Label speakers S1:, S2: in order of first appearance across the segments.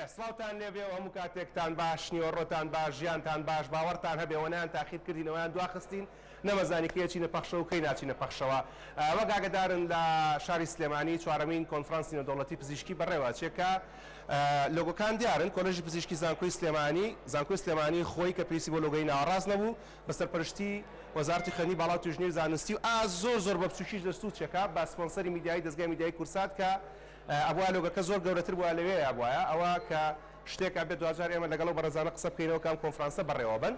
S1: سڵاوتان لێبێ و هەموو کاتێکتان باش، نیوەڕۆتان باش، ژیانتان باش، باوەڕتان هەبێ وەنەیان تاخیر کردین ئەویان دواخستین، نەمەزانی کەی ئەچینە پەخشەوە و کەی ناچینە پەخشەوە. وەک ئاگەدارن لە شاری سلێمانی چوارەمین کۆنفرانسی نێودەوڵەتی پزیشکی بەڕێوە ئەچێ کە لۆگۆکان دیارن، کۆلێژی پزیشکی زانکۆی سلێمانی، زانکۆی سلێمانی خۆی کە پێویستی بۆ لۆگۆی ناوەڕاست نەبوو، بە سەرپەرشتی وەزارەتی خوێندنی باڵا و توێژینەوەی زانستی و ئا زۆر زۆر بە بچووکیش لە سوچێکە بە سپۆنسەری میدیایی دەزگای میدیایی کورسات کە ئەبوایە لۆگەکە زۆر گەورەتر بوایە لەوێیا بوایە ئەوە کە شتێک ئەبێت دواجار ئێمە لەگەڵ ئەو بەڕێزانە قسە بکەینەوە کە ئەم کۆنفرانسە بەڕێوە بەن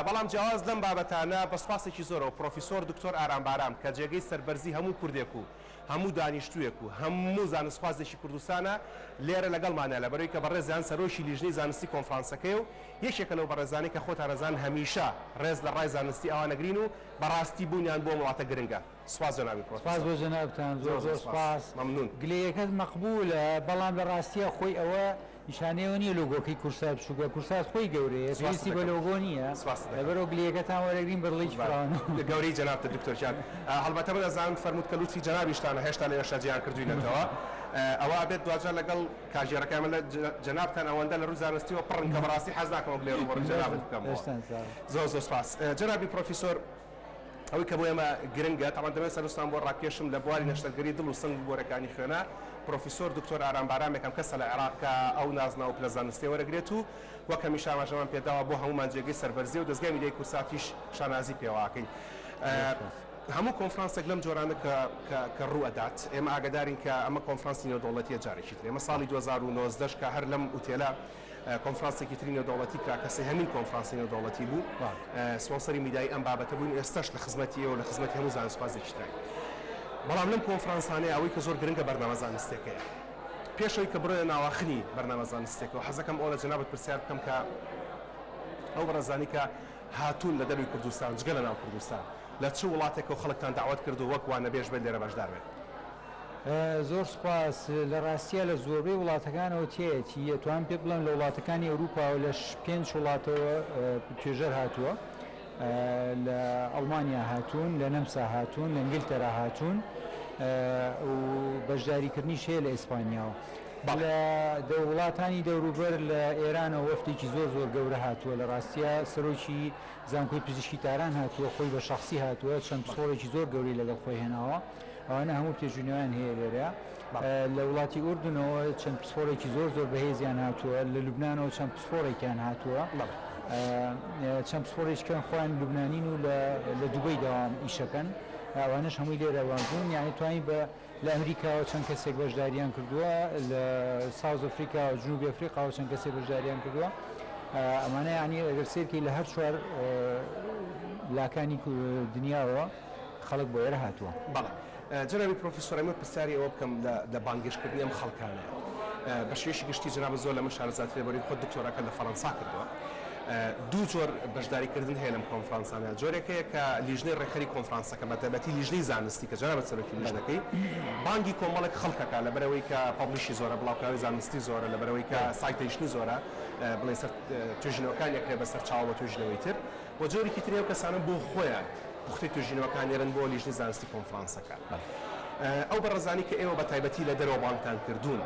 S1: بەڵام جیاواز لەم بابەتانە بە سوپاسێکی زۆرەوە پرۆفیسۆر دکتۆر ئارام بارام کە جێگەی سەربەرزی هەموو کوردێک و هەموو دانیشتووێک و هەموو زانستخوازێکی کوردستانە لێرە لەگەڵمانە لەبەرەوەی کە بەڕێزیان سەرۆکی لیژنەی زانستی کۆنفرانسەکەیە و یەکێکە لەو بەڕێزانەی کە خۆتان ئەزانن هەمیشە ڕێز لە ڕای زانستی ئەوان ئەگرین و بەڕاستی بوونیان بۆ ئەم وڵاتە گرنگە. سپاس جەنابی
S2: پرۆفیسۆر. سپاس بۆ جەنابتان زۆر
S1: زۆر
S2: زۆر
S1: سپاس.
S2: سپاس.
S1: مەمنوون.
S2: گلەیەکەت مەقبوولە بەڵام لە ڕاستیا خۆی ئەوە نیشانەی ئەوە نییە لۆگۆکەی کورسات بچووکە کورسات خۆی گەورەیە
S1: سپاست
S2: پێویستی بە
S1: دەکەم.
S2: لۆگۆ نییە
S1: سپاست دەکەم.
S2: لەبەرئەوە گلەیەکەتان وەرەگرین بە دڵێکی
S1: قوربانت.
S2: فراوانەوە.
S1: گەورەی جەنابتە دکتۆر گیان. هەڵبەتە من ئەزانم فەرمووت کە لوتفی جەنابیشتانە هێشتا لەوێشا جێیان کردووینەتەوە. ئەوە ئەبێت دواجار لەگەڵ کارگێڕەکەی من لە جەنابتان ئەوەندە لە ڕووی زانستیەوە پڕن کە بەڕاستی حەز ناکەم ئەو گلەیە ڕووبەڕووی جەنابت بکەمەوە. زۆر زۆر سپاس. جەنابی پرۆفیسۆر ئەوەی کە بۆ ئێمە گرنگە تەبعەن دەمەوێت سەرنجتان بۆ ڕاکێشم لە بواری نەشتەرگەری دڵ و سنگ و بۆرەکانی خوێنە پرۆفیسۆر دکتۆر ئارام بارام یەکەم کەسە لە عێراق کە ئەو نازناو و پلە زانستیە وەرەگرێت و وەک هەمیشە ئاماژەمان پێداوە بۆ هەموومان جێگەی سەربەرزیە و دەزگای میدیای کوردساتیش شانازی پێوە ئەکەین. هەموو کۆنفرانسێک لەم جۆرانە کە کە کە ڕوو ئەدات ئێمە ئاگادارین کە ئەمە کۆنفرانسی نێودەوڵەتیە جارێکی تر ئێمە ساڵی 2019 کە هەر لەم ئوتێلە کۆنفرانسێکی تری نێودەوڵەتی کرا کە سێهەمین کۆنفرانسی نێودەوڵەتی بوو سپۆنسەری میدیایی ئەم بابەتە بووین ئێستاش لە خزمەتی ئێوە لە خزمەتی هەموو زانستخوازێکی تراین بەڵام لەم کۆنفرانسانەیە ئەوەی کە زۆر گرنگە بەرنامە زانستیەکەیە پێش ئەوەی کە بڕۆیە ناواخنی بەرنامە زانستیەکەوە حەزەکەم ئەوە لە جەنابت پرسیار بکەم کە ئەو بەڕێزانی کە هاتوون لە دەروی کوردستان جگە لە ناو کوردستان لە چ وڵاتێکەوە خەڵکتان دەعوەت کردووە وەک وانەبێژ بێت لێرە بەشدار بێت؟
S2: زۆر سوپاس، لە ڕاستیا لە زۆربەی وڵاتەکانەوە تیایەتی، ئەتوانم پێت بڵێم لە وڵاتەکانی ئەوروپاوە لە پێنج وڵاتەوە توێژەر هاتووە، لە ئەڵمانیا هاتوون، لە نەمسا هاتوون، لە ئینگلتەرا هاتوون و بەشداریکردنیش هەیە لە ئیسپانیاوە. لە وڵاتانی دەوروبەر لە ئێرانەوە وەفدێکی زۆر زۆر گەورە هاتووە، لە ڕاستیا سەرۆکی زانکۆی پزیشکی تاران هاتووە، خۆی بە شەخسی هاتووە، چەند پسپۆڕێکی زۆر گەورەی لەگەڵ خۆی هێناوە، ئەوانە هەموو توێژینەوەیان هەیە لێرە. لە وڵاتی ئوردنەوە چەند پسپۆڕێکی زۆر زۆر بەهێزیان هاتووە، لە لوبنانەوە چەند پسپۆڕێکیان هاتووە، چەند پسپۆڕێکیان خۆیان لوبنانین و لە دوبەی دەوام ئیشەکەن، ئەوانەش هەمووی لێرە بوون، یانی توانی بە لە ئەمریکاوە چەند کەسێک بەشداریان کردووە، لە ساوز ئەفریکا و جنوبی ئەفریقاوە چەند کەسێک بەشداریان کردووە. ئەمانە یعنی ئەگەر سەیرکەی لە هەر چوار لاکانی دنیاوە خەڵک بۆ ئێرە هاتووە.
S1: بەڵێ جەنابی پرۆفیسۆر ئەمەوێت پرسیاری ئەوە بکەم لە بانگێشتکردنی ئەم خەڵکانە بە شێوەیەکی گشتی جەنابت زۆر لە من شارەزاتری بەرەی خۆت دکتۆراکەت لە فەرەنسا کردووە دوو جۆر بەشداریکردن هەیە لەم کۆنفرانسانە، جۆرێک هەیە کە لیژنەی ڕێکخەری کۆنفرانسەکە بە تایبەتی لیژنەی زانستی کە جەنابت سەرۆکی لیژنەکەی بانگی کۆمەڵێک خەڵک ئەکات لەبەرئەوەی کە publish ی زۆرە بڵاوکراوەی زانستی زۆرە لەبەرئەوەی کە citation ی زۆرە بڵێن سەر توێژینەوەکانی ئەکرێ بە سەرچاوە بۆ توێژینەوەی تر و جۆرێکی تری ئەو کەسانە بۆ خۆیان پوختەی توێژینەوەکان نێرن بۆ لیژنەی زانستی کۆنفرانسەکە. ئەو بەڕێزانەی کە ئێوە بە تایبەتی لە دەرەوە بانگتان کردوون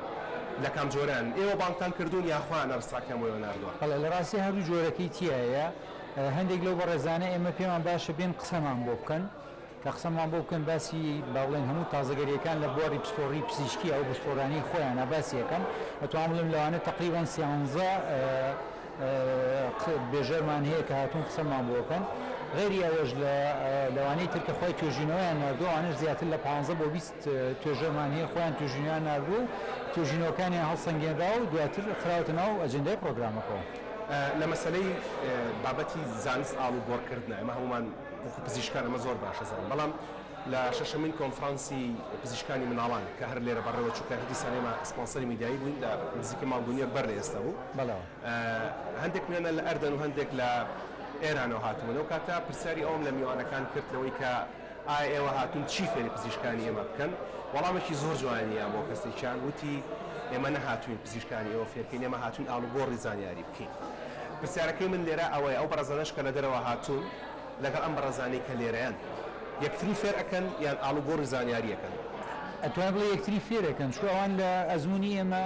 S1: لە کام جۆرەیان؟ ئێوە بانگتان کردوون یا خۆیان abstract یان بۆ ئێوە ناردووە؟
S2: بەڵێ لە ڕاستی هەردوو جۆرەکەی تیایە، هەندێک لەو بەڕێزانە ئێمە پێمان باشە بێن قسەمان بۆ بکەن، کە قسەمان بۆ بکەن باسی با بڵێین هەموو تازەگەرییەکان لە بواری پسپۆڕی پزیشکی ئەو پسپۆرانەی خۆیانە باسی ئەکەن، ئەتوانم بڵێم لەوانە تەقریبەن سیانزە بێژەرمان هەیە کە هاتوون قسەمان بۆ بکەن، غەیری ئەوەش لە لەوانەی تر کە خۆی توێژینەوەیان ناردووە ئەوانەش زیاتر لە پانزە بۆ 20 توێژەرمان هەیە خۆیان توێژینەوەیان ناردووە و توێژینەوەکانیان هەڵسەنگێنراوە و دواتر خراوەتە ناو ئەجێندای پڕۆگرامەکەوە.
S1: لە مەسەلەی بابەتی زانست ئاڵوگۆڕکردنە ئێمە هەموومان وەکو پزیشکان ئەمە زۆر باش ئەزانین بەڵام لە شەشەمین کۆنفرانسی پزیشکانی منداڵان کە هەر لێرە بەڕێوە چوو کە دیسان ئێمە سپۆنسەری میدیایی بووین لە نزیکەی مانگ و نیوێک بەر لە ئێستا بوو هەندێک میوانە لە ئەردەن و هەندێک لە ئێرانەوە هاتبوون ئەو کاتە پرسیاری ئەوەم لە میوانەکان کرد لەوەی کە ئایا ئێوە هاتوون چی فێری پزیشکانی ئێمە بکەن وەڵامێکی زۆر جوانیان بۆ کەسێکیان وتی ئێمە نەهاتووین پزیشکانی ئێوە فێرکەین ئێمە هاتووین ئاڵوگۆڕی زانیاری بکەین پرسیارەکەی من لێرە ئەوەیە ئەو بەڕێزانەش کە لە دەرەوە هاتوون لەگەڵ ئەم بەڕێزانەی کە لێرەن یەکتری فێر ئەکەن یان ئاڵوگۆڕی زانیاری ئەکەن؟
S2: ئەتوانی بڵێی یەکتری فێرەکەن چونکە ئەوان لە ئەزموونی ئێمە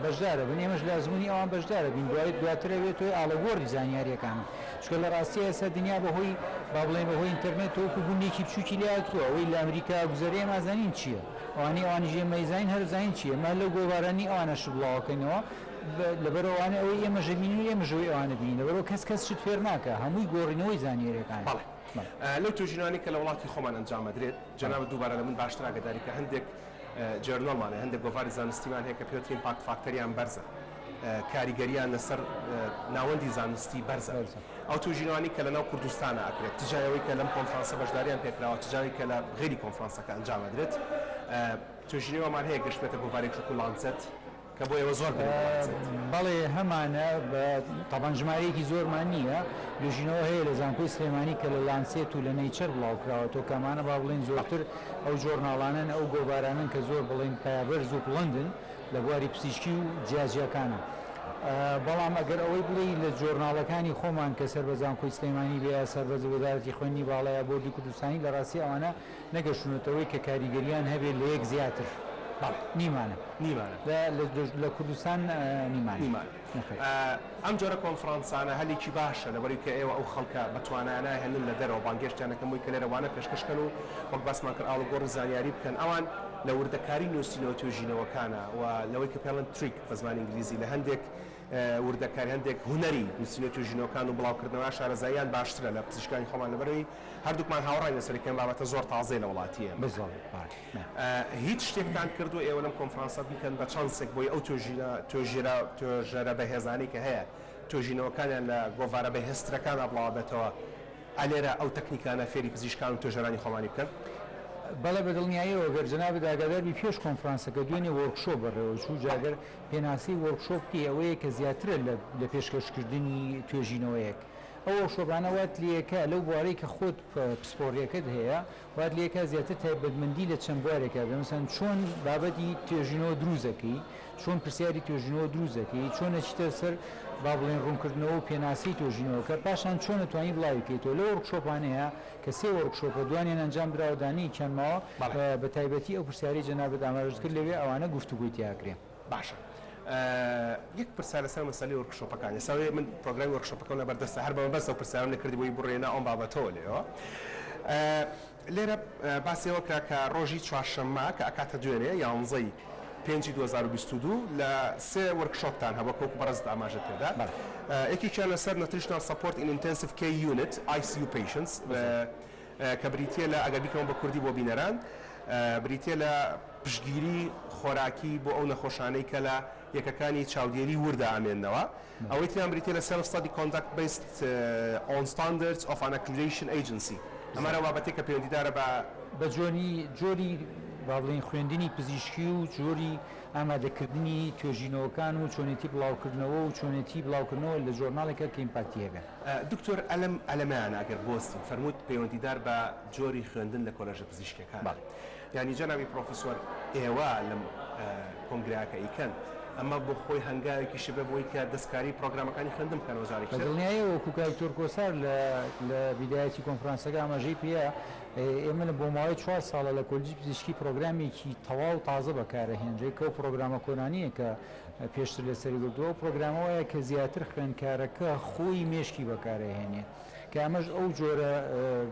S2: بەشدارەبن ئێمەش لە ئەزموونی ئەوان بەشدارەبین دوای دواتر ئەبێت تۆی ئاڵوگۆڕی زانیاریەکانە چونکە لە ڕاستیا ئێستا دنیا بەهۆی با بڵێین بەهۆی ئینتەرنێت وەکو گوندێکی بچووکی لێ هاتووە ئەوەی لە ئەمریکا گوزەرێ ئێمە ئەزانین چییە ئەوانەی ئەوانیش ئێمە ئەیزانین هەر ئەزانین چییە ئێمە لەو گۆڤارانەی ئەوانە شت بڵاوەکەینەوە لەبەرئەوە ئەوانە ئەوەی ئێمەش ئەبینین و ئێمەش ئەوەی ئەوان ئەبینین لەبەرئەوە کەس کەس شت فێر ناکا هەمووی گۆڕینەوەی زانیاریەکانە.
S1: بەڵێ لەو توێژینەوانەی کە لە وڵاتی خۆمان ئەنجام ئەدرێت جەنابت دووبارە لە من باشتر ئاگاداری کە هەندێک journal مان هەیە، هەندێک گۆڤاری زانستیمان هەیە کە پێوترێ impact factor یان بەرزە، کاریگەرییان لەسەر ناوەندی زانستی بەرزە. ئەو توێژینەوانەی کە لەناو کوردستانا ئەکرێت، چ جای ئەوەی کە لەم کۆنفرانسە بەشدارییان پێکراوە، چ جای کە لە غەیری کۆنفرانسەکە ئەنجام ئەدرێت، توێژینەوەمان هەیە گەشتبێتە گۆڤارێکی وەکو لانسێت، کە بۆ ئێوە زۆر گرنگە لانسێت.
S2: بەڵێ هەمانە، تەبعەن ژمارەیەکی زۆرمان نییە، توێژینەوە هەیە لە زانکۆی سلێمانی کە لە لانسێت و لە نەیچەر بڵاوکراوەتەوە کە ئەمانە با بڵێین زۆرتر ئەو جۆرناڵانەن ئەو گۆڤارانەن کە زۆر بڵێین پایەبەرز و بڵندن لە بواری پزیشکی و جیاجیاکانە. بەڵام ئەگەر ئەوەی بڵێی لە جۆرناڵەکانی خۆمان کە سەر بە زانکۆی سلێمانی بێ یا سەر بە وەزارەتی خوێندنی باڵا یا بۆردی کوردستانی لە ڕاستی ئەوانە نەگەشتوونەتەوەی کە کاریگەرییان هەبێ لە یەک زیاتر.
S1: بەڵێ.
S2: نیمانە.
S1: نیمانە.
S2: لە لە کوردستان نیمانە.
S1: نیمانە.
S2: نەخێر.
S1: ئەم جۆرە کۆنفرانسانە هەلێکی باشە لەبەرئەوەی کە ئێوە ئەو خەڵکە بەتوانایانە ئەهێنن لە دەرەوە بانگهێشتیان ئەکەن بۆی کە لێرە وانە پێشکەش کەن و وەک باسمان کرد ئاڵوگۆڕی زانیاری بکەن ئەوان لە وردەکاری نووسینەوە توێژینەوەکانە و لەوەی کە پێڵێن trick بە زمانی ئینگلیزی لە هەندێک وردەکاری هەندێک هونەری نووسینەوە توێژینەوەکان و بڵاوکردنەوە شارەزاییان باشترە لە پزیشکانی خۆمان لەبەرئەوەی هەردووکمان هاوڕاین لەسەر کە ئەم بابەتە زۆر تازەیە لە وڵاتی ئێمە.
S2: بالضبط بەڵێ.
S1: هیچ شتێکتان کردووە ئێوە لەم کۆنفرانسە بیکەن بە چانسێک بۆی ئەو توێژینە توێژێرە توێژەرە بەهێزانەی کە هەیە توێژینەوەکانیان لە گۆڤارە بەهێزترەکانا بڵاوبێتەوە ئەلێرە ئەو تەکنیکانە فێری پزیشکان و توێژەرانی خۆمانی بکەن؟
S2: بەڵێ بە دڵنیاییەوە گەر جەنابت ئاگادار بی پێش کۆنفرانسەکە دوێنێ workshop بەڕێوە چوو جا گەر پێناسەی workshop بکەی ئەوەیە کە زیاترە لە لە پێشکەشکردنی توێژینەوەیەک ئەو workshop انە وات لێکا لەو بوارەی کە خۆت پسپۆڕیەکەت هەیە وات لێکا زیاتر تایبەتمەندی لە چەند بوارێکا بێ مەسەلەن چۆن بابەتی توێژینەوە دروست دەکەی چۆن پرسیاری توێژینەوە دروست دەکەی چۆن ئەچیتە سەر با بڵێین ڕوونکردنەوە و پێناسەی توێژینەوەکە پاشان چۆن ئەتوانی بڵاوی کەیتەوە لەو workshop انەیە کە سێ workshop ە دوانیان ئەنجام دراوە دانەیەکیان ماوە بە تایبەتی ئەو پرسیارەی جەنابت ئاماژەت کرد لەوێ ئەوانە گفتوگۆی تیا ئەکرێ.
S1: باشە یەک پرسیار لەسەر مەسەلەی workshop ەکان ئێستا من پرۆگرامی workshop ەکەم لەبەر دەستە هەر بە مەبەست ئەو پرسیارەم لێ کردی بۆی بڕۆیە ناو ئەم بابەتەوە لێەوە لێرە باسی ئەوە کرا کە ڕۆژی چوارشەممە کە ئەکاتە دوێنێ یانزەی پێنجی 2022 لە سێ workshop تان هەبووە کە وەکو بەڕێزت ئاماژەت پێدا یەکێکیان لەسەر nutritional support in intensive care unit ICU patients کە بریتییە لە ئەگەر بیکەمەوە بە کوردی بۆ بینەران بریتییە لە پشتگیری خۆراکی بۆ ئەو نەخۆشانەی کە لە یەکەکانی چاودێری وردا ئەمێننەوە. ئەوەی تریان بریتییە لە Self Study Conduct Based on Standards of an Accreditation Agency. ئەمانە ئەو بابەتەی کە پەیوەندیدارە بە.
S2: بە جۆری جۆری با بڵێین خوێندنی پزیشکی و جۆری ئامادەکردنی توێژینەوەکان و چۆنێتی بڵاوکردنەوە و چۆنێتی بڵاوکردنەوە لە جۆرناڵێکا کە impact ی هەبێ.
S1: دکتۆر ئەلەم ئەلەمەیانە ئەگەر بوەستین فەرمووت پەیوەندیدار بە جۆری خوێندن لە کۆلێژە پزیشکیەکان.
S2: بەڵێ.
S1: یانی جەنابی پرۆفیسۆر ئێوە لەم کۆنگرەیە کە ئەیکەن ئەمە بۆ خۆی هەنگاوێکیشە بێ بۆی کە دەستکاری پرۆگرامەکانی خوێندن بکەنەوە جارێکی
S2: بە
S1: تر.
S2: دڵنیاییەوە وەکوو کاک دکتۆر کۆسار لە لە بیدایەتی کۆنفرانسەکە ئاماژەی پێیا ئێمە لە بۆ ماوەی چوار ساڵە لە کۆلیجی پزیشکی پرۆگرامێکی تەواو تازە بەکارئەهێنرێ کە ئەو پرۆگرامە کۆنانییە کە پێشتر لەسەری گرتووە ئەو پرۆگرامە وایە کە زیاتر خوێندکارەکە خۆی مێشکی بەکارئەهێنێ کە ئەمەش ئەو جۆرە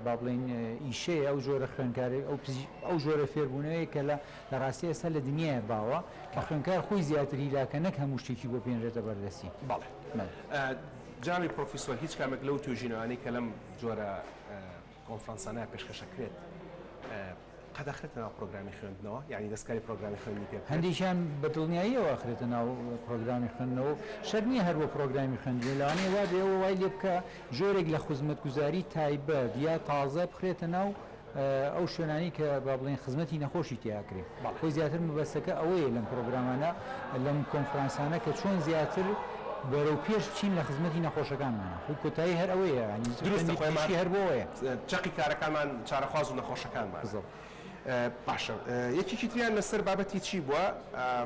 S2: با بڵێین ئیشەیە ئەو جۆرە خوێندکارێک ئەو ئەو جۆرە فێربوونەوەیە کە لە لە ڕاستی ئێستا لە دنیایە باوە کە خوێندکار خۆی زیاتر هیلاکە نەک هەموو شتێکی بۆ بێنرێتە بەردەستی.
S1: بەڵێ جەنابی پرۆفیسۆر هیچ کامێک لەو توێژینەوانەی کە لەم جۆرە کۆنفرانسانە پێشکەشەکرێت قەت ئەخرێتە ناو پرۆگرامی خوێندنەوە؟ یانی دەستکاری پرۆگرامی خوێندنی پێ بکرێت؟
S2: هەندێکیان بە دڵنیاییەوە ئەخرێتە ناو پرۆگرامی خوێندنەوە و شەرت نییە هەر بۆ پرۆگرامی خوێندن بێت، لەوانەیە وا بێ ئەوە وای لێ بکا جۆرێک لە خزمەتگوزاری تایبەت یا تازە بخرێتە ناو ئەو شوێنانەی کە با بڵێین خزمەتی نەخۆشی تیا ئەکرێ. خۆی زیاتر مەبەستەکە ئەوەیە لەم پرۆگرامانە، لەم کۆنفرانسانە کە چۆن زیاتر بەرەو پێش بچین لە خزمەتی نەخۆشەکانمانە. خۆی کۆتایی هەر ئەوەیە یانی
S1: دروستە
S2: خوێندنی
S1: خۆی
S2: پزیشکی هەر بۆ ئەوەیە.
S1: چەقی کارەکانمان چارەخواز و نەخۆشەکانمان.
S2: بالضبط.
S1: باشە یەکێکی تریان لەسەر بابەتی چی بووە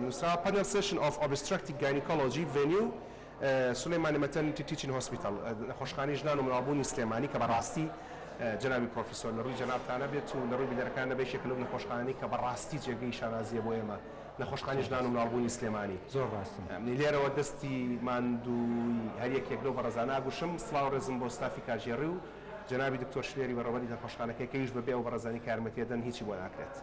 S1: نووسراوە Panel Session of Obstetric Gynecology Venue Sulaimani Maternity Teaching Hospital نەخۆشخانەی ژنان و منداڵبوونی سلێمانی کە بەڕاستی. جەنابی پرۆفیسۆر لە ڕووی جەنابتانە بێت و لە ڕووی بینەرەکان نەبێت، یەکێکە لەو نەخۆشخانانەی کە بەڕاستی جێگەی شانازییە بۆ ئێمە، نەخۆشخانەی ژنان و مناڵبوونی سلێمانی.
S2: زۆر ڕاستە.
S1: منی لێرەوە دەستی ماندووی هەر یەکێک لەو بەڕێزانە ئەگوشم، سڵاو و ڕێزم بۆ ستافی کارگێڕی و جەنابی دکتۆر شلێری بەڕێوەبەری نەخۆشخانەکەی کە ئیش بەبێ ئەو بەڕێزانی کە یارمەتی ئەدەن هیچی بۆ ناکرێت.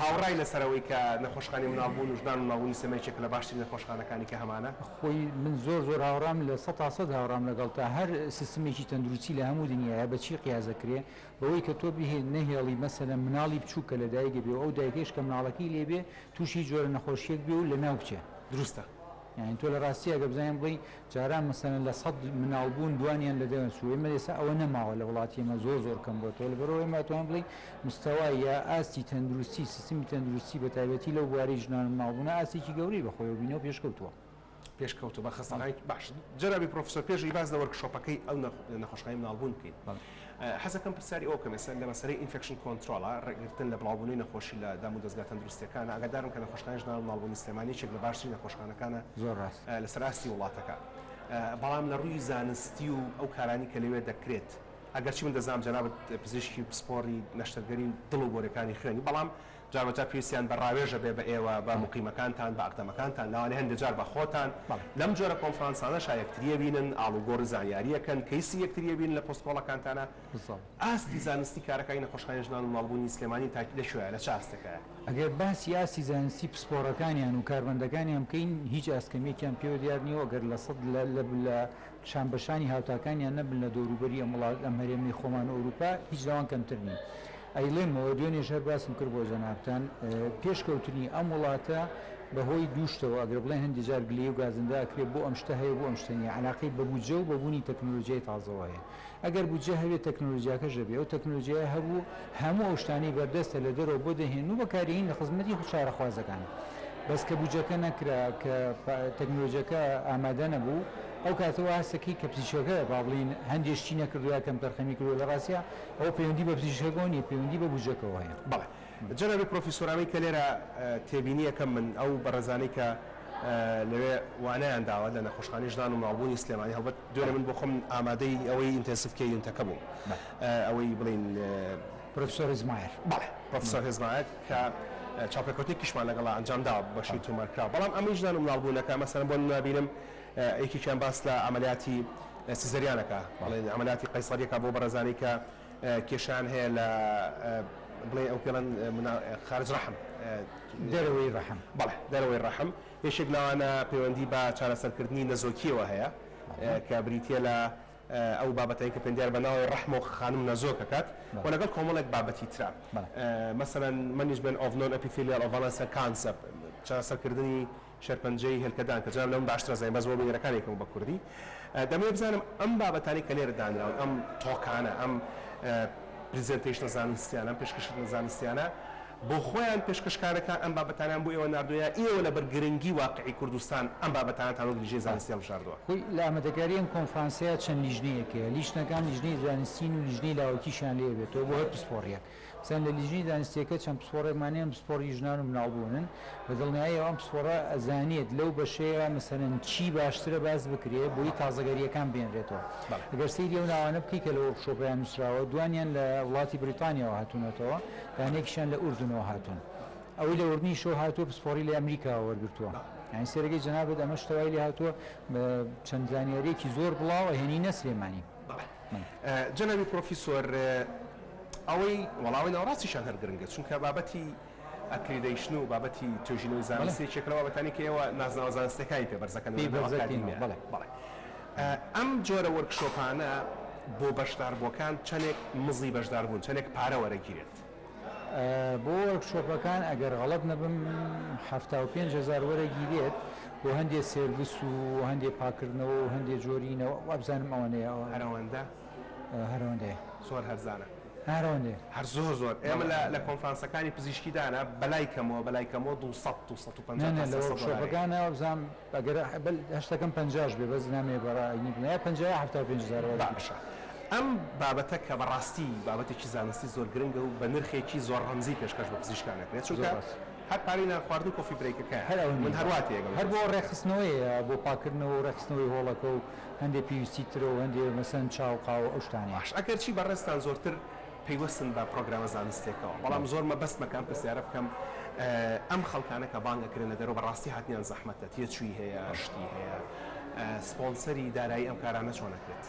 S1: هاوڕای لەسەر ئەوەی کە نەخۆشخانەی مناڵبوون و ژنان و مناڵبوونی سلێمانی یەکێکە لە باشترین نەخۆشخانەکانی کە هەمانە؟
S2: خۆی من زۆر زۆر هاوڕام لە 100% هاوڕام لەگەڵتا هەر سیستمێکی تەندروستی لە هەموو دنیایە بە چی قیاس ئەکرێ بەوەی کە تۆ بهێ نەهێڵی مەسەلەن مناڵی بچووک کە لە دایک ئەبێ و ئەو دایکەیش کە مناڵەکەی لێ بێ تووشی جۆرە نەخۆشیەک بێ و لە ناو بچێ.
S1: دروستە.
S2: یانی تۆ لە ڕاستیا گەر بزانین بڵێی جاران مەسەلەن لە 100 مناڵ بوون دوانیان لە دەوێن چوو ئێمە ئێستا ئەوە نەماوە لە وڵاتی ئێمە زۆر زۆر کەم بۆتەوە لەبەرئەوە ئێمە ئەتوانین بڵێین مستەوا یا ئاستی تەندروستی سیستمی تەندروستی بە تایبەتی لەو بوارەی ژنان و مناڵ بوونە ئاستێکی گەورەی بە خۆیەوە بینەوە پێشکەوتووە.
S1: پێشکەوتوو بە خەستەخانەی باش جەنابی پرۆفیسۆر پێش ئەوەی باس لە workshop ەکەی ئەو نەخۆشخانەی مناڵبوون بکەین حەزەکەم پرسیاری ئەوە بکەم ئێستا لە مەسەلەی infection control ە ڕێگرتن لە بڵاوبوونەوەی نەخۆشی لە دام و دەزگا تەندروستیەکانە ئاگادارم کە نەخۆشخانەی ژنان و مناڵبوونی سلێمانی یەکێک لە باشترین نەخۆشخانەکانە
S2: زۆر ڕاست
S1: لەسەر ئاستی وڵاتەکە بەڵام لە ڕووی زانستی و ئەو کارانی کە لەوێ دەکرێت ئەگەرچی من دەزانم جەنابت پزیشکی پسپۆڕی نەشتەرگەری دڵ و بۆریەکانی خوێنی بەڵام جار بە جار پێویستیان بە ڕاوێژە بێ بە ئێوە، بە موقیمەکانتان، بە ئەقدەمەکانتان، لەوانەیە هەندێ جار بە خۆتان. لەم جۆرە کۆنفرانسانەشا یەکتری ئەبینن، ئاڵوگۆڕی زانیاری ئەکەن، کەیسی یەکتری ئەبینن لە post call ەکانتانا. ئاستی زانستی کارەکانی نەخۆشخانەی ژنان و مناڵبوونی سلێمانی تا لە کوێیە، لە چ ئاستێکایە؟
S2: ئەگەر باسی ئاستی زانستی پسپۆڕەکانیان و کارمەندەکانیان بکەین، هیچ ئاست کەمییەکیان پێوە دیار نییە و ئەگەر لە سەد لە لە شانبەشانی هاوتاکانیان نەبن لە دەوروبەری ئەم وڵات، ئەم هەرێمەی خۆمان و ئەوروپا، هیچ لەوان کەمتر نین. ئەیڵێمەوە، دوێنێش هەر باسم کرد بۆ جەنابتان، پێشکەوتنی ئەم وڵاتە بە هۆی دوو شتەوە، ئەگەر بڵێن هەندێ جار گلەیی و گازندە ئەکرێ بۆ ئەم شتە هەیە و بۆ ئەم شتە نییە، عەلاقەی بە بودجە و بە بوونی تەکنۆلۆجیای تازەوە هەیە. ئەگەر بودجە هەبێ تەکنۆلۆجیاکەش دەبێ، ئەو تەکنۆلۆجیایە هەبوو هەموو ئەو شتانەی بەردەستە لە دەرەوە بۆ دەهێنن و بەکاریهێنن لە خزمەتی چارەخوازەکان. بەس کە بودجەکە نەکرا، کە تەکنۆلۆجیاکە ئامادە نەبوو، ئەو کاتە وا هەستەکەی کە پزیشکەکە با بڵێین هەندێ شتی نەکردووە یا کەمتەرخەمی کردووە، لە ڕاستیا ئەوە پەیوەندی بە پزیشکەکەوە نییە، پەیوەندی بە بودجەکەوە هەیە.
S1: بەڵێ جەنابی پرۆفیسۆر ئەمەی کە لێرە تێبینیەکەم من ئەو بەڕێزانەی کە لەوێ وانەیان داوە لە نەخۆشخانەی ژنان و مناڵبوونی سلێمانی هەڵبەت دوێنێ من بۆ خۆم ئامادەی ئەوەی intensive care unit ەکە بووم ئەوەی بڵێین
S2: پرۆفیسۆر هێزمایەر.
S1: بەڵێ پرۆفیسۆر هێزمایەر کە چاوپێکەوتنێکیشمان لەگەڵا ئەنجام داوە بەشی تۆمارکراو بەڵام ئەمەی ژنان و مناڵبوونەکە مەسەلەن بۆ نمونە بینم یەکێکیان باس لە عەمەلیاتی cesarean ەکە بەڵێ عەمەلیاتی قەیسەریەکە بۆ بەڕێزانەی کە کێشەیان هەیە لە بڵێ ئەو پێڵەن خارج ڕەحم
S2: دەرەوەی ڕەحم.
S1: بەڵێ دەرەوەی ڕەحم یەکێک لەوانە پەیوەندی بە چارەسەرکردنی نەزۆکیەوە هەیە کە بریتیە لە ئەو بابەتەی کە پەیوەندیار بە ناوەوەی ڕەحم و خانم نەزۆک ئەکات و لەگەڵ کۆمەڵێک بابەتی ترا مەسەلەن management of non epithelial ovarian cancer چارەسەرکردنی شێرپەنجەی هێلکەدان کە جەناب لەمن باشتر ئەزانی بەس بۆ بینەرەکان یەکەم بە کوردی دەمەوێت بزانم ئەم بابەتانەی کە لێرە دانراون ئەم talk انە ئەم presentation ە زانستیانە ئەم پێشکەشکردنە زانستیانە بۆ خۆیان پێشکەشکارەکان ئەم بابەتانەیان بۆ ئێوە ناردووە یا ئێوە لەبەر گرنگی واقعی کوردستان ئەم بابەتانەتان وەک لیژنەی زانستی هەڵبژاردووە؟
S2: خۆی لە ئامادەکاری ئەم کۆنفرانسەیا چەند لیژنەیەک هەیە، لیژنەکان لیژنەی زانستین و لیژنەی لاوەکیشیان لێ بێتەوە بۆ هەر پسپۆڕیەک. مەسەلەن لە لیژنەی زانستیەکە چەند پسپۆڕێکمان هەیە، ئەم پسپۆڕی ژنان و مناڵبوونن، بە دڵنیاییەوە ئەم پسپۆڕە ئەزانێت لەو بەشەیە مەسەلەن چی باشترە باس بکرێ بۆی تازەگەرییەکان بێنرێتەوە. ئەگەر سەیری ئەو ناوانە بکەی کە لە workshop ەیان نووسراوە، دوانیان لە وڵاتی بریتانیاوە هاتوونەتەوە، دانەیەکیشیان لە ئوردنەوە هاتوون. ئەوەی لە ئوردنیشەوە هاتووە پسپۆڕی لە ئەمریکاوە وەرگرتووە. یانی سەیرەکەی جەنابت ئەمە شتە وای لێ هاتووە چەند زانیارییەکی زۆر بڵاو ئەهێنینە سلێمانی.
S1: بەڵێ جەنابی پرۆفیسۆر ئەوەی وەڵاوەی ناوەڕاستیشیان هەر گرنگە چونکە بابەتی accreditation و بابەتی توێژینەوەی زانستی یەکێکە لەو بابەتانەی کە ئێوە نازناوە زانستیەکانی پێ بەرز دەکەنەوە لەناو ئەکادیمیا. بەڵێ ئەم جۆرە workshop انە بۆ بەشداربووەکان چەندێک مزی بەشداربوون چەندێک پارە وەرەگیرێت؟
S2: بۆ workshop ەکان ئەگەر غەڵەت نەبم 75,000 وەرەگیرێت بۆ هەندێ service و هەندێ پاکردنەوە و هەندێ جۆرینەوە وابزانم ئەوەنەیە.
S1: هەر ئەوەندە؟
S2: هەر ئەوەندەیە.
S1: زۆر هەرزانە.
S2: هەر ئەوەندەیە.
S1: هەر زۆر زۆر. ئێمە لە لە کۆنفرانسەکانی پزیشکی دانا بەلای کەمەوە بەلای کەمەوە 200 250
S2: تا
S1: 300 دۆلارەیە.
S2: لە workshop ەکانا وابزانم ئەگەر هەشتەکەم پەنجاش بێ بەس نامەوێ بە ڕای بڵێم یا 50 یا 75 هەزار وەرەگیرێت.
S1: باشە ئەم بابەتە کە بەڕاستی بابەتێکی زانستی زۆر گرنگە و بە نرخێکی زۆر ڕەمزی پێشکەش بە پزیشکان ئەکرێت چونکە هەر پارەی نان خواردن و coffee break ەکەیە.
S2: هەر ئەوە
S1: من
S2: نییە.
S1: هەر وا تێگەم.
S2: هەر بۆ ڕێکخستنەوەیە، بۆ پاککردنەوە و ڕێکخستنەوەی هۆڵەکە و هەندێ پێویستی ترە و هەندێ مەسەن چا و قاوە ئەو شتانەیە.
S1: باش ئەگەرچی بەڕێزتان زۆرتر پەیوەستن بە پڕۆگرامە زانستیەکەوە، بەڵام زۆر مەبەستمە کە ئەم پرسیارە بکەم، ئەم خەڵکانە کە بانگ ئەکرێن لە دەرەوە بەڕاستی هاتنیان زەحمەتە، تێچووی هەیە، شتی هەیە، سپۆنسەری دارایی ئەم کارانە چۆن ئەکرێت؟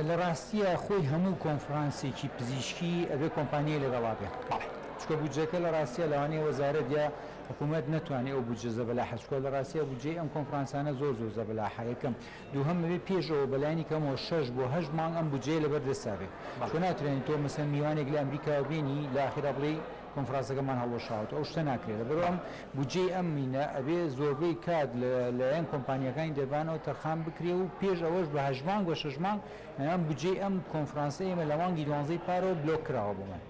S2: لە ڕاستیا خۆی هەموو کۆنفرانسێکی پزیشکی ئەبێ کۆمپانیای لەگەڵا بێ.
S1: بەڵێ.
S2: چونکە بودجەکە لە ڕاستیا لەوانەیە وەزارەت یا حکوومەت نەتوانێ ئەو بودجە زەبەلاحە چونکە لە ڕاستیا بودجەی ئەم کۆنفرانسانە زۆر زۆر زەبەلاحە یەکەم. دووهەم ئەبێ پێش ئەوە بەلایەنی کەمەوە شەش بۆ هەشت مانگ ئەم بودجەیە لەبەر دەستا بێ. چونکە ناتوانی تۆ مەسەلەن میوانێک لە ئەمریکاوە بێنی لە ئاخیرا بڵێی کۆنفرانسەکەمان هەڵوەشاوەتەوە ئەو شتە ناکرێ لەبەرئەوە ئەم بودجەی ئەم مینە ئەبێ زۆربەی کات لە لایەن کۆمپانیاکانی دەربانەوە تەرخان بکرێ و پێش ئەوەش بە هەشت مانگ بە شەش مانگ ئەم بودجەی ئەم کۆنفرانسە ئێمە لە مانگی دوانزەی پارەوە بلۆک کراوە بۆ من.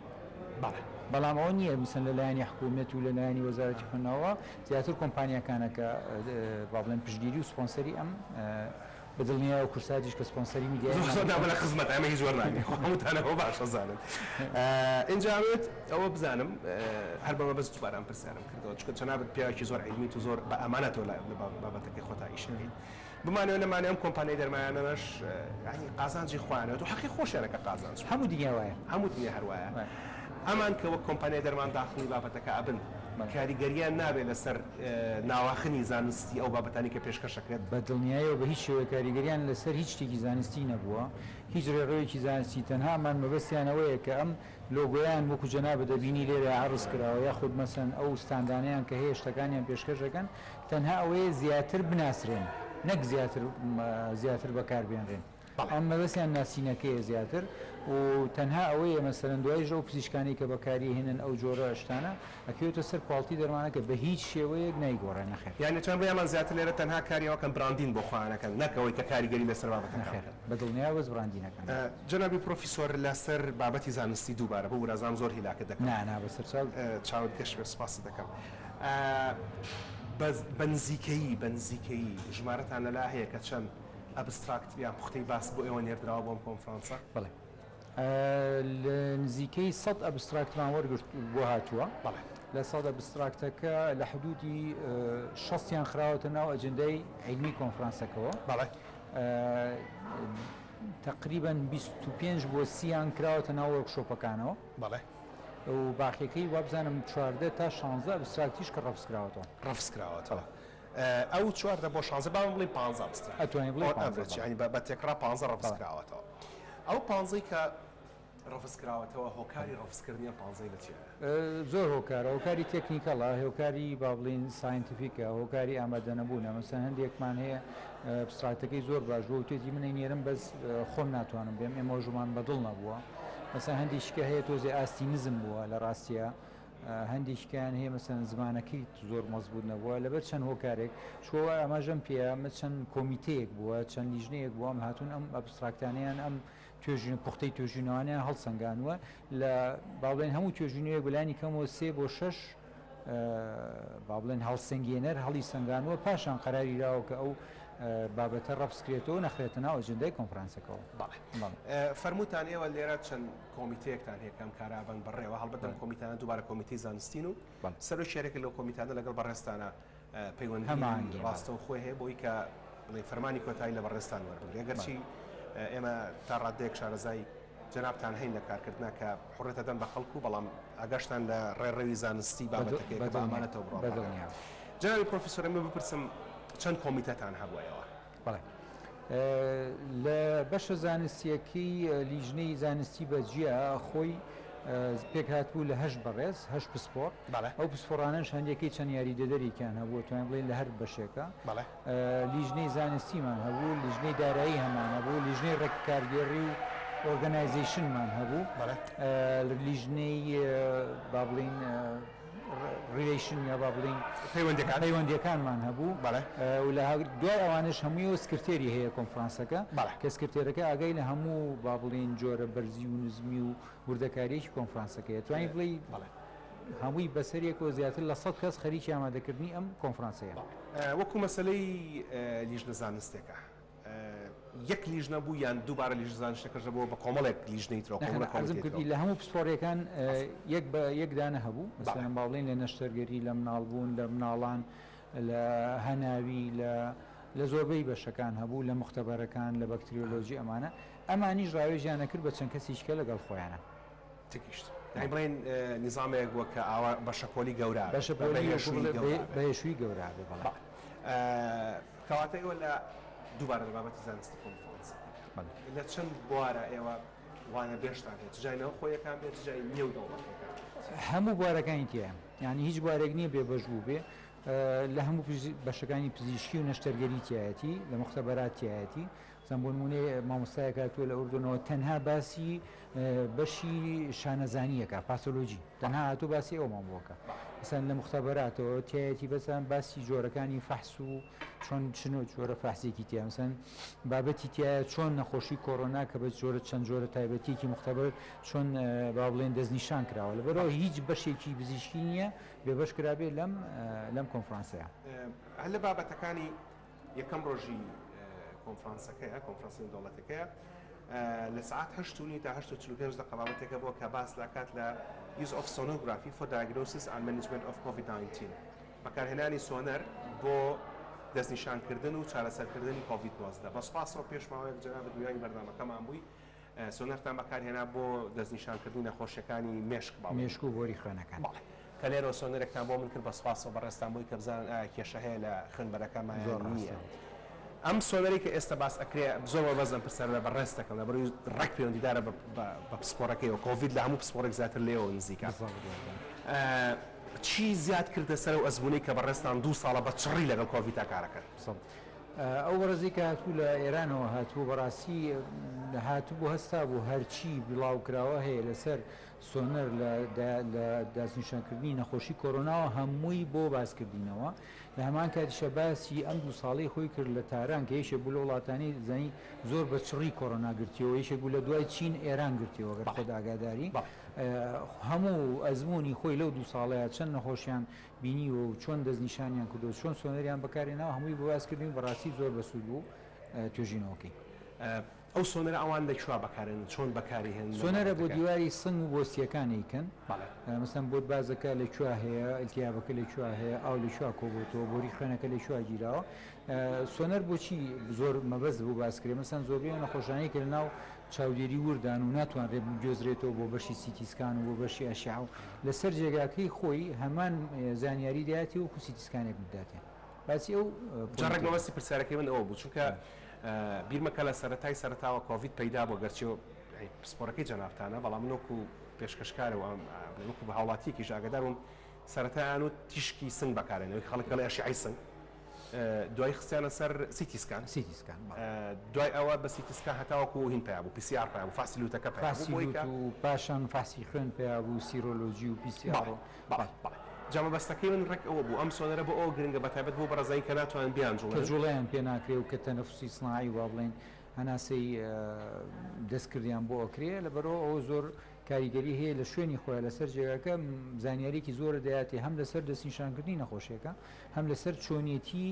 S1: بەڵێ.
S2: بەڵام ئەوە نییە مەسەن لە لایەنی حکوومەت و لە لایەنی وەزارەتی خوێندنەوە زیاتر کۆمپانیاکانە کە با بڵێن پشتگیری و سپۆنسەری ئەم بە دڵنیایەوە کوردساتیش کە سپۆنسەری میدیایی
S1: زۆر زۆر دابە لە خزمەت ئێمە هیچ وەرناگرین خۆ هەمووتان ئەوە باش ئەزانن ئینجا ئەمەوێت ئەوە بزانم هەر بە مەبەست دووبارە ئەم پرسیارەم کردەوە چونکە جەنابت پیاوێکی زۆر عیلمیت و زۆر بە ئەمانەتەوە لە بابەتەکەی خۆتا ئیش ئەکەیت بمانەوێ نەمانەوێ ئەم کۆمپانیای دەرمانانەش یانی قازانجی خۆیانەوێت و حەقی خۆشیانە کە قازانج بکەن.
S2: هەموو دنیا وایە.
S1: هەموو دنیا هەر وایە. ئەمان کە وەک کۆمپانیای دەرمان داخڵی بابەتەکە ئەبن کاریگەریان نابێت لەسەر ناواخنی زانستی ئەو بابەتانەی کە پێشکەش ئەکرێت؟
S2: بە دڵنیایەوە بە هیچ شێوەیەک کاریگەریان لەسەر هیچ شتێکی زانستی نەبووە، هیچ ڕێڕەوێکی زانستی، تەنها ئەمان مەبەستیان ئەوەیە کە ئەم لۆگۆیان وەکو جەنابت دەبینی لێرە عەرز کراوە یاخود مەسەن ئەو ستاندانەیان کە هەیە شتەکانیان پێشکەش دەکەن تەنها ئەوەیە زیاتر بناسرێن نەک زیاتر زیاتر بەکاربێنرێن. ئەم مەبەستیان ناسینەکەیە زیاتر و تەنها ئەوەیە مەسەلەن دوایش ئەو پزیشکانەی کە بەکاری هێنن ئەو جۆرە شتانە ئەکەوێتە سەر quality دەرمانەکە بە هیچ شێوەیەک نایگۆڕێ نەخێر.
S1: یانی چۆن بڵێی ئەمان زیاتر لێرە تەنها کاری ئەوەکەن branding بۆ خۆیان ئەکەن نەک ئەوەی کە کاریگەری لەسەر بابەتەکان
S2: نەخێر
S1: بکەن.
S2: بە دڵنیایەوە بەس branding ئەکەن.
S1: جەنابی پرۆفیسۆر لەسەر بابەتی زانستی دووبارە ببورە ئەزانم زۆر هیلاکت دەکەم.
S2: نا نا بەسەر چاو.
S1: چاوت گەش بێت سوپاست دەکەم. بە نزیکەیی بە نزیکەیی ژمارەتان لەلا هەیە کە چەند abstract یان پوختەی باس بۆ ئێوە نێردراوە بۆ ئەم کۆنفرانسە؟
S2: بەڵێ لە نزیکەی سەد abstract مان وەرگرت بۆ هاتووە.
S1: بەڵێ.
S2: لە سەد abstract ەکە لە حدودی شەستیان خراوەتە ناو ئەجندای عیلمی کۆنفرانسەکەوە.
S1: بەڵێ.
S2: تەقریبەن 25 بۆ سیان کراوەتە ناو workshop ەکانەوە.
S1: بەڵێ.
S2: و باقیەکەی وابزانم 14 تا 16 abstract یش کە ڕەفز کراوەتەوە.
S1: ڕەفز کراوەتەوە. ئەو 14 بۆ شانزە با بڵێین پانزە abstract.
S2: ئەتوانی بڵێی
S1: On
S2: پانزە،
S1: average
S2: بەڵێ.
S1: یانی بە تێکڕا پانزە ڕەفز
S2: بەڵێ.
S1: کراوەتەوە. ئەو پانزەی کە ڕەفز کراوەتەوە هۆکاری ڕەفزکردنی ئەم پانزەی لە چیایە؟
S2: زۆر هۆکارە، هۆکاری technical ە، هۆکاری با بڵێین scientific ە، هۆکاری ئامادەنەبوونە، مەسەلەن هەندێکمان هەیە abstract ەکەی زۆر باش بووە وتێتی من ئەینێرم بەس خۆم ناتوانم بێم، ئێمە ژومان بەدڵ نەبووە، مەسەلەن هەندێکیکە هەیە تۆزێ ئاستی نزم بووە لە ڕاستیە، هەندێکیان هەیە مەسەلەن زمانەکەی زۆر مەزبوط نەبووە لەبەر چەند هۆکارێک چووە ئاماژەم پێیە ئەمە چەند کۆمیتەیەک بووە چەند لیژنەیەک بووە ئەم هاتوون ئەم abstract انەیان ئەم توێژینە پوختەی توێژینەوانیان هەڵسەنگانووە لە با بڵێن هەموو توێژینەوەیەک بەلایەنی کەمەوە سێ بۆ شەش با بڵێن هەڵسەنگێنەر هەڵی سەنگانووە پاشان قەراری راوە کە ئەو بابەتە ڕەفز کرێتەوە نەخرێتە ناو ئەجندای کۆنفرانسەکەوە.
S1: بەڵێ. فەرمووتان ئێوە لێرە چەند کۆمیتەیەکتان هەیە کە ئەم کارە ئەبەن بەڕێوە، هەڵبەت ئەم کۆمیتانە دووبارە کۆمیتەی زانستین و سەرۆکی هەرێکە لەو کۆمیتانە لەگەڵ بەڕێزتانە پەیوەندی ڕاستەوخۆی هەیە بۆی کە بڵێ فەرمانی کۆتایی لە بەڕێزتان وەربگرێ. ئەگەرچی ئێمە تا ڕاددەیەک شارەزای جەنابتان هەین لە کارکردنا کە حوڕێت ئەدەن بە خەڵک و بەڵام ئاگاشتان لە ڕێڕەوی زانستی بابەتەکەیە کە بە ئامانەتەوە بڕوا بکەن. جەنابی پرۆفیسۆر ئەمە بپرسم چەند کۆمیتەتان هەبووە ئێوە؟
S2: بەڵێ. لە بەشە زانستییەکەی لیژنەی زانستی بە جیا خۆی پێکهاتبوو لە هەشت بەڕێز، هەشت پسپۆڕ. ئەو پسپۆڕانەش هەندێکەی چەند یاریدەدەرێکیان هەبوو، ئەتوانین بڵێین لە هەر بەشێکە. لیژنەی زانستیمان هەبوو، لیژنەی دارایی هەمان هەبوو، لیژنەی ڕێککارگێڕی و organization مان هەبوو، لیژنەی با بڵێین relation یا با بڵێین
S1: پەیوەندیەکان
S2: پەیوەندیەکانمان هەبوو. و لە دوای ئەوانەش هەموویەوە سکرتێری هەیە کۆنفرانسەکە کە سکرتێرەکە ئاگای لە هەموو با بڵێین جۆرە بەرزی و نزمی و وردەکاریەکی کۆنفرانسەکەیە. توانی بڵێی هەمووی بەسەریەکەوە زیاتر لە 100 کەس خەریکی ئامادەکردنی ئەم کۆنفرانسەیە.
S1: وەکو مەسەلەی لیژنە زانستێکە. یەک لیژنە بوو یان دووبارە لیژنە زانستیەکەش دەبووە بە کۆمەڵێک لیژنەی ترەوە،
S2: نەخێر
S1: کۆمەڵێک
S2: عەرزم
S1: کۆمیتەی
S2: کردی
S1: ترەوە؟
S2: لە هەموو پسپۆڕیەکان یەک بە یەک دانە هەبوو،
S1: بەڵێ.
S2: مەسەلەن با بڵێین لە نەشتەرگەری، لە مناڵبوون، لە مناڵان، لە هەناوی، لە لە زۆربەی بەشەکان هەبوو، لە موختەبەرەکان، لە بەکتریۆلۆجی ئەمانە، ئەمانیش ڕاوێژیان ئەکرد بە چەند کەسێکی کە لەگەڵ خۆیانە.
S1: تێگەیشتم. یانی بڵێین نیزامێک بووە کە ئاوا بە شەپۆلی گەورە
S2: بە
S1: بێت، بە
S2: شەپۆلی وەکوو
S1: هێشووی
S2: بڵێ
S1: گەورە
S2: بە
S1: بێت.
S2: هێشووی گەورە بێ، بەڵێ.
S1: بەڵێ. کەواتە ئێوە لە دووبارە لە بابەتی زانستی کۆنفرانسەکە لە چەند بوارە ئێوە وانەبێژتان هەیە، چ جای ناوخۆیەکان بێت، چ جای نێودەوڵەتیەکان بێت؟
S2: هەموو بوارەکانی تیایە، یانی هیچ بوارێک نییە بێ بەش بووبێ، لە هەموو بەشەکانی پزیشکی و نەشتەرگەری تیایەتی، لە موختەبەرات تیایەتی، مەسەلەن بۆ نموونەی مامۆستایەک هاتووە لە ئوردنەوە تەنها باسی بەشی شانەزانییەکە، pathology، تەنها هاتووە باسی ئەومان بۆ کە. مەسەلەن لە موختەبەراتەوە تیایەتی بەسەن باسی جۆرەکانی فەحس و چۆن چن و جۆرە فەحسێکی تیا، مەسەلەن بابەتی تیایە چۆن نەخۆشی کۆرۆنا کە بە جۆرە چەند جۆرە تایبەتیەکی موختەبەر چۆن با بڵێن دەستنیشان کراوە. لەبەرئەوە هیچ بەشێکی پزیشکی نییە بێبەش کرابێ لەم لەم کۆنفرانسەیە.
S1: هەر لە بابەتەکانی یەکەم ڕۆژی کۆنفرانسەکەیە، کۆنفرانسی نێودەوڵەتیەکەیە، لە سەعات هەشت و نیو تا هەشت و 45 دەقە بابەتێکە بووە کە باس دەکات لە Use of Sonography for Diagnosis and Management of COVID-19 بەکارهێنانی سۆنەر بۆ دەستنیشانکردن و چارەسەرکردنی کۆڤید 19. بە سوپاسەوە پێش ماوەیەک جەنابت میوانی بەرنامەکەمان بووی، سۆنەرتان بەکارهێنا بۆ دەستنیشانکردنی نەخۆشیەکانی مێشک باڵ.
S2: مێشک و بۆری خوێنەکان.
S1: بەڵێ. کە لێرەوە سۆنەرێکتان بۆ من کرد بە سوپاسەوە بەڕێزتان بۆی کە بزانن ئایا کێشە هەیە لە خوێنبەرەکەما یان
S2: زۆر
S1: نییە.
S2: ڕاستە.
S1: ئەم سۆنەرەی کە ئێستا باس ئەکرێ زۆر مەبەست ئەم پرسیارە لە بەڕێزت دەکەم لەبەرئەوەی ڕێک پەیوەندیدارە بە بە پسپۆڕەکەیەوە کۆڤید لە هەموو پسپۆڕێک زیاتر لێیەوە نزیکە.
S2: بالضبط گیان.
S1: چی زیاد کردە سەر ئەو ئەزموونەی کە بەڕێزتان دوو ساڵە بە چڕی لەگەڵ کۆڤیدا کارەکەن؟
S2: بالضبط. ئەو بەڕێزەی کە هاتبوو لە ئێرانەوە هاتبوو بەڕاستی هاتبوو هەستابوو هەرچی بڵاوکراوە هەیە لەسەر سۆنەر لە لە دەستنیشانکردنی نەخۆشی کۆرۆناوە هەمووی بۆ باسکردینەوە لە هەمان کاتیشا باسی ئەم دوو ساڵەی خۆی کرد لە تاران کە یەکێک بوو لە وڵاتانی زانی زۆر بە چڕی کۆرۆنا گرتیەوە یەکێک بوو لە دوای چین ئێران گرتیەوە گەر خۆت ئاگاداری هەموو ئەزموونی خۆی لەو دوو ساڵەیە چەند نەخۆشیان بینیوە و چۆن دەستنیشانیان کردووە چۆن سۆنەریان بەکارهێناوە هەمووی بۆ باس کردین بەڕاستی زۆر بەسوود بوو توێژینەوەکەی.
S1: ئەو سۆنەرە ئەوان لە کوێ بەکارێنن چۆن بەکاری هێنن لە
S2: سۆنەرە بۆ
S1: بابەتەکە؟
S2: دیواری سنگ و بۆ سیەکان ئەیکەن
S1: بەڵێ.
S2: مەسەلەن بۆت بازەکە لە کوێ هەیە ئیلتیهابەکە لە کوێ هەیە ئاو لە کوێ کۆبۆتەوە بۆری خوێنەکە لە کوێ گیراوە سۆنەر بۆچی زۆر مەبەست بوو باس کرێ مەسەلەن زۆربەی ئەو نەخۆشانەی کە لەناو چاودێری وردان و ناتوانرێت بگوێزرێتەوە بۆ بەشی CT scan و بۆ بەشی ئەشعە و لەسەر جێگاکەی خۆی هەمان زانیاری دایەتی وەکو CT scan ێک بداتێ باسی ئەو
S1: جا ڕێک
S2: point ە.
S1: مەبەستی پرسیارەکەی من ئەوە بوو چونکە بیرمە کە لە سەرەتای سەرەتاوە کۆڤید پەیدا بووە گەرچی پسپۆرەکەی جەنابتانە بەڵام من وەکو پێشکەشکارە و وەکو هاوڵاتیەکیش ئاگادار بووم سەرەتایان و تیشکی سنگ بەکارێنەوەی خەڵک ئەڵێ ئەشعەی سنگ دوای خستیانە سەر CT scan
S2: CT scan
S1: دوای ئەوە بە CT scan هەتاوەکو هین پیا بوو PCR پیا بوو فەحسی لوتەکە پیا
S2: فەحسی لوت و پاشان فەحسی خوێن پیا بوو serology و PCR
S1: بەڵێ بەڵێ جا مەبەستەکەی من ڕێک ئەوە بوو ئەم سۆنەرە بۆ ئەوە گرنگە بە تایبەت بۆ بەڕێزانی کە ناتوانن بیانجوڵێنن
S2: کە جوڵەیان پێ ناکرێ و کە تەنەفوسی سناعی وا بڵێین هەناسەی دەستکردیان بۆ ئەکرێ لەبەرئەوە ئەوە زۆر کاریگەری هەیە لە شوێنی خۆیان لەسەر جێگاکە زانیاریەکی زۆرە دەیاتێ هەم لەسەر دەستنیشانکردنی نەخۆشیەکە هەم لەسەر چۆنیەتی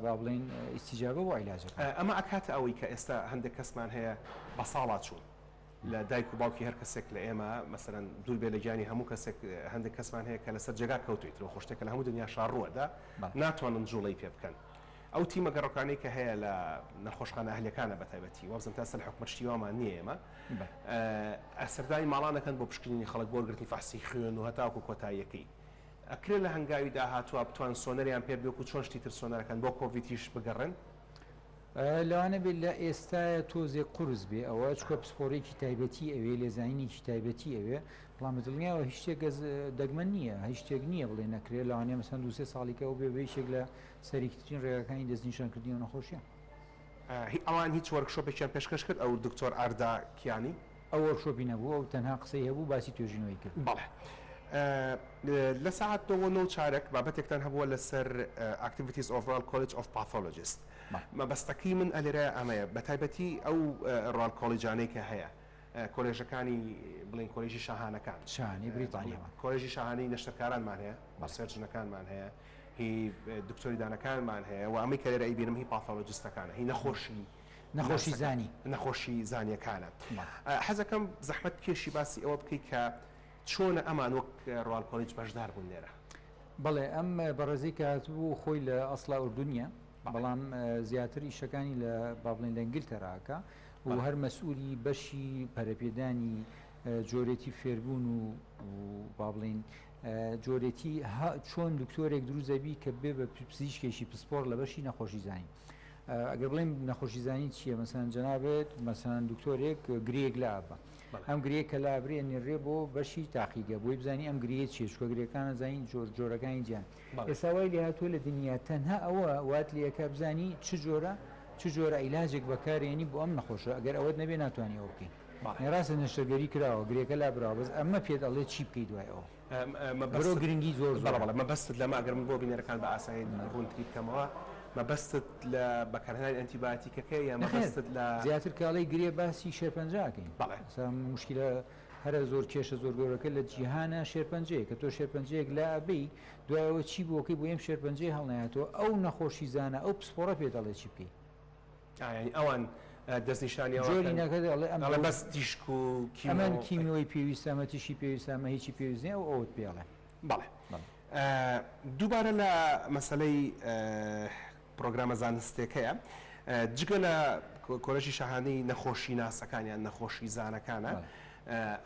S2: با بڵێین ئیستیجابە بۆ عیلاجەکان.
S1: ئەمە ئەکاتە ئەوەی کە ئێستا هەندێک کەسمان هەیە بە ساڵا چوون لە دایک و باوکی هەر کەسێک لە ئێمە مەسەلەن دوور بێ لە گیانی هەموو کەسێک هەندێک کەسمان هەیە کە لەسەر جێگا کەوتوویترەوە خۆ شتێکە لە هەموو دنیا شا ڕووەدا ناتوانن جوڵەی پێ بکەن ئەو تیمە گەڕۆکانەی کە هەیە لە نەخۆشخانە ئەهلیەکانە بە تایبەتی وابزانم تا ئێستا لە حکومەت شتی وامان نییە ئێمە سەردانی ماڵان ئەکەن بۆ پشکنینی خەڵک بۆ وەرگرتنی فەحسی خوێن و هەتاوەکو کۆتاییەکەی ئەکرێ لە هەنگاوی داهاتووا بتوان سۆنەریان پێ بدەن وەکو چۆن شتی تر سۆنەرەکەن بۆ کۆڤیدیش بگەڕێن؟
S2: لەوانە بێت لە ئێستایا تۆزێک قورس بێ ئەوە چونکە پسپۆڕیەکی تایبەتی ئەوێ لێزانینێکی تایبەتی ئەوێ بەڵام بە دڵنیاوە هیچ شتێک دەگمەن نییە هیچ شتێک نییە بڵێ نەکرێ لەوانەیە مەسەن دوو سێ ساڵی کە ئەو بێ بە یەکێک لە سەرەکیترین ڕێگاکانی دەستنیشانکردنی ئەو نەخۆشیە.
S1: هی ئەوان هیچ workshop ێکیان پێشکەش کرد ئەو دکتۆر ئاردا کیانی؟
S2: ئەو workshop ی نەبوو ئەو تەنها قسەی هەبوو باسی توێژینەوەی کرد.
S1: بەڵێ لە سەعات نۆ و نۆ و چارەک بابەتێکتان هەبووە لەسەر Activities of Royal College of Pathologists مەبەستەکەی من ئەلێرە ئەمەیە بەتایبەتی ئەو Royal College انەی کە هەیە کۆلێژەکانی بڵێین کۆلێژی شاهانەکان
S2: شاهانەی بریتانیا
S1: کۆلێژی شاهانەی نەشتەرکارانمان هەیە surgeon ەکانمان هەیە هی دکتۆری دانەکانمان هەیە و ئەمەی کە لێرە ئەیبینم هی pathologist ەکانە هی نەخۆشی.
S2: نەخۆشی زانی.
S1: نەخۆشی زانیەکانە. حەزەکەم زەحمەت بکێشی باسی ئەوە بکەی کە چۆنە ئەمان وەک ڕۆیاڵ کۆلیج بەشدار بوون لێرە؟
S2: بەڵێ ئەم بەڕێزەی کە هاتبوو خۆی لە ئەسڵا ئوردونیە بەڵام زیاتر ئیشەکانی لە با بڵێین لە ئینگلتەرا ئەکا و هەر مەسئولی بەشی پەرەپێدانی جۆرێتی فێربوون و با بڵێین جۆرێتی چۆن دکتۆرێک دروست دەبی کە بێ بە پزیشکێکی پسپۆڕ لە بەشی نەخۆشی زانین. ئەگەر بڵێم نەخۆشی زانین چییە مەسەن جەنابێت مەسەن دکتۆرێک گرێک لە ئابە ئەم گرێ کە لابرێ نێرێ بۆ بەشی تاقیگە بۆی بزانی ئەم گرێ چیە چکە گرێکانە زانین جۆر جۆرەکانی جیان ئێستا وای لێ هاتووە لە دنیا تەنها ئەوە وات لەکە بزانی چ جۆرە چ جۆرە عیلاجێک بەکارێنی بۆ ئەم نەخۆشە ئەگەر ئەوەت نەبێ ناتوانانی ئەوە بکەین ڕاستە نەشتەرگەری کراوە گرێکە لابراوە بەس ئەمە پێت ئەڵێ چی بکەی دوای ئەوە.
S1: مەبەستت گرنگی زۆر زۆرە. بەڵێ بەڵێ مەبەستت لەمە ئەگەر من بۆ بینەرەکان بە ئاسانی ڕوونتری بکەمەوە مەبەستت لە بەکارهێنانی ئەنتیبایۆتیکەکەیە یان مەبەستت لە.
S2: زیاتر کە ئەڵێی گرێ باسی شێرپەنجە ئەکەین.
S1: بەڵێ.
S2: ئێستا موشکیلە هەرە زۆر کێشە زۆر گەورەکە لە جیهانا شێرپەنجەیە کە تۆ شێرپەنجەیەک لا ئەبەی دوای ئەوە چی بۆکەی بۆ ئەم شێرپەنجەی هەڵنایەتەوە ئەو نەخۆشی زانە ئەو پسپۆڕە پێت ئەڵێ چی بکەی.
S1: یانی ئەوان دەستنیشانی ئەوە
S2: جۆری نەکە دەڵێ ئەم
S1: ئەڵێ بەس تیشک و
S2: کیمۆ ئەمە کیمیۆی پێویستە ئەمە تیشکی پێویستە ئەمە هیچی پێویست نییە ئەو ئەوت پێ ئەڵێ.
S1: بەڵێ دووبارە لە مەسەلەی پرۆگرامە زانستێکەیە جگە لە کۆلێژی شاهانەی نەخۆشی ناسەکان یان نەخۆشی زانەکانە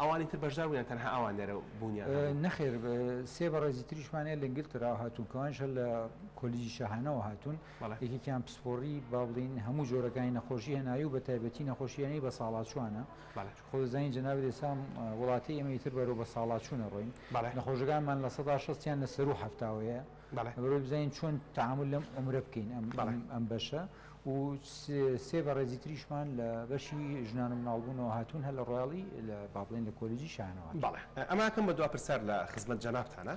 S1: ئەوانی تر بەشدار بوون یان تەنها ئەوان لێرە بوونیان هەبوو؟
S2: نەخێر سێ بەڕێزی تریشمان هەیە لە ئینگلتەراوە هاتوون کەوانیش هەر لە کۆلیجی شاهانەوە هاتوون. یەکێکیان پسپۆڕی با بڵێین هەموو جۆرەکانی نەخۆشی هەناوی و بە تایبەتی نەخۆشی هەنەی بە ساڵاچووانە. خۆ دەزانین جەنابت ئێستا وڵاتی ئێمە ئیتر بەرەو بە ساڵاچوونە ڕۆین. نەخۆشەکانمان 60%یان لە سەروو 70وەیە. بەرەوەی بزانین چۆن تەعامول لەم عومرە بکەین ئەم بەشە. و سێ بەڕێزی تریشمان لە بەشی ژنان و مناڵبوونەوە هاتوون هەر لە ڕۆیاڵی لە با بڵێین لە کۆلیجی شاهانەوە هاتوون.
S1: بەڵێ ئەمە ئەکەم بە دوا پرسیار لە خزمەت جەنابتانە.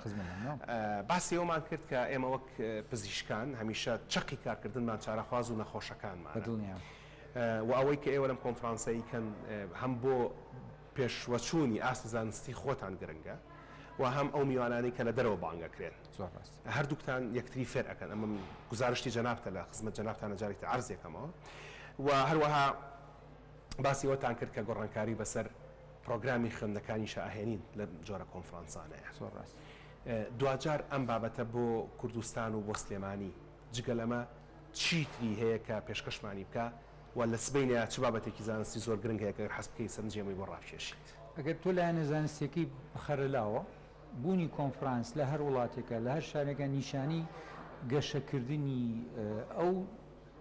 S1: باسی ئەوەمان کرد کە ئێمە وەک پزیشکان هەمیشە چەقی کارکردنمان چارەخواز و نەخۆشەکانمانە.
S2: بە دڵنیام.
S1: و ئەوەی کە ئێوە لەم کۆنفرانسە ئەیکەن هەم بۆ پێشوەچوونی ئاستی زانستی خۆتان گرنگە و هەم ئەو میوانانەی کە لە دەرەوە بانگ ئەکرێن.
S2: زۆر ڕاست.
S1: هەردووکتان یەکتری فێر ئەکەن. ئەمە گوزارشتی جەنابتە لە خزمەت جەنابتانە جارێکی تر عەرزی ئەکەمەوە. و هەروەها باسی ئەوەتان کرد کە گۆڕانکاری بەسەر پرۆگرامی خوێندنەکانیشا ئەهێنین لەم جۆرە کۆنفرانسانەیە.
S2: زۆر ڕاست.
S1: دواجار ئەم بابەتە بۆ کوردستان و بۆ سلێمانی جگە لەمە چی تری هەیە کە پێشکەشمانی بکا و لە سبەینێیا چ بابەتێکی زانستی زۆر گرنگ هەیە کە گەر حەز بکەی سەرنجی ئێمەی بۆ ڕابکێشیت؟
S2: ئەگەر تۆ لایەنە زانستیەکەی بخەرە لاوە، بوونی کۆنفرانس لە هەر وڵاتێکا، لە هەر شارێکا نیشانەی گەشەکردنی ئەو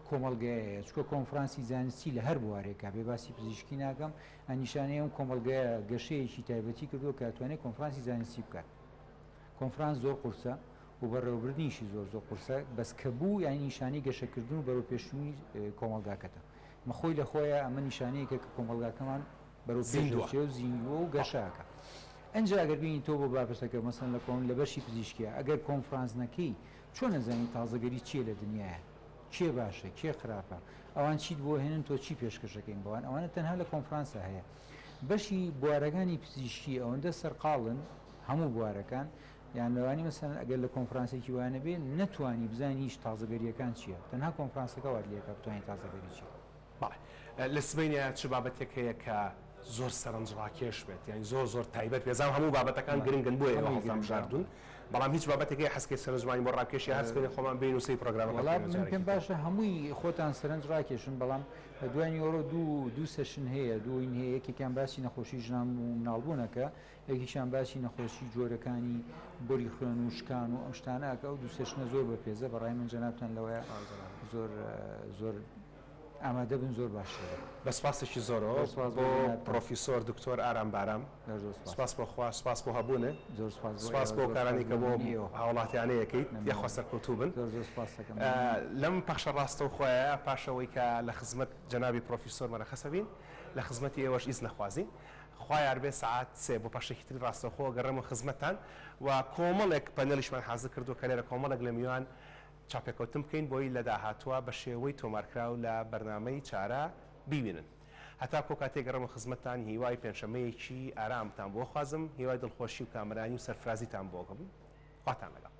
S2: کۆمەڵگەیەیە، چونکە کۆنفرانسی زانستی لە هەر بوارێکا بێ باسی پزیشکی ناکەم، نیشانەی ئەم کۆمەڵگەیە گەشەیەکی تایبەتی کردووە کە ئەتوانێت کۆنفرانسی زانستی بکات. کۆنفرانس زۆر قورسە و بەڕێوەبردنیشی زۆر زۆر قورسە، بەس کە بوو یانی نیشانەی گەشەکردن و بەرەوپێشچوونی کۆمەڵگاکەتە. مە خۆی لە خۆیا ئەمە نیشانەیەکە کە کۆمەڵگاکەمان بەرەو پێش دەچێ و زیندووە و گەشە ئەکا. ئنجا ئەگەر بینی تۆ بۆ بابەتەکە مەسەلەن لە کۆن لە بەشی پزیشکیا ئەگەر کۆنفرانس نەکەی چۆن ئەزانی تازەگەری چییە لە دنیایا؟ کێ باشە کێ خراپە ئەوان چیت بۆ هێنن تۆ چی پێشکەشەکەین بەوان ئەوانە تەنها لە کۆنفرانسا هەیە بەشی بوارەکانی پزیشکی ئەوەندە سەرقاڵن هەموو بوارەکان یان لەوانی مەسەلەن ئەگەر لە کۆنفرانسێکی وایە نەبێ نەتوانی بزانی هیچ تازەگەریەکان چییە تەنها کۆنفرانسەکە وات لێکا بتوانی تازەگەری چییە.
S1: بەڵێ لە سبەینێ چ بابەتێک هەیە کە زۆر سەرنجڕاکێش بێت یانی زۆر زۆر تایبەت بێت زانم هەموو بابەتەکان گرنگن بۆیە ئێوە هەڵتان بژاردوون بەڵام هیچ بابەتێک هەیە حەزکەی سەرنجمانی بۆ ڕابکێشی هەر سبەینێ خۆمان بێین و سەیری پرۆگرامەکە
S2: وەڵا بکەین من پێم باشە هەمووی خۆتان سەرنج ڕاکێشن بەڵام دوای نیوەڕۆ دوو دوو session هەیە دووین هەیە یەکێکیان باسی نەخۆشی ژنان و مناڵبوونەکە یەکێکیان باسی نەخۆشی جۆرەکانی بۆری خوێن و شکان و ئەم شتانە ئەکا ئەو دوو session ە زۆر بەپێزە بەڕای من جەنابتان لەوەیە زۆر زۆر ئامادە بن زۆر باشتر دەبێت.
S1: بە سوپاسێکی زۆرەوە بۆ پڕۆفیسۆر دکتۆر ئارام بارام. سوپاس بۆ خوا، سوپاس بۆ هەبوونت، سوپاس بۆ ئەو کارانەی کە بۆ هاوڵاتیانەی ئەکەیت، یاخوا سەرکەوتوو بن. لەم پەخشە ڕاستەوخۆیە پاش ئەوەی کە لە خزمەت جەنابی پڕۆفیسۆر مەرەخەس ئەبین، لە خزمەتی ئێوەش ئیزن ئەخوازین. خوا یار بێ سەعات سێ بۆ پەخشێکی تری ڕاستەوخۆ ئەگەڕێمەوە خزمەتتان و کۆمەڵێک پەنێڵیشمان حازر کردووە کە لێرە کۆمەڵێک لە میوان چاوپێکەوتن بکەین بۆی لە داهاتووا بە شێوەی تۆمارکراو لە بەرنامەی چارە بیبینن. هەتاکو ئەو کاتەی گەڕێمەوە خزمەتتان هیوای پێنجشەممەیەکی ئارامتان بۆ خوازم، هیوای دڵخۆشی و کامەرانی و سەرفرازیتان بۆ خواتان لەگەڵ.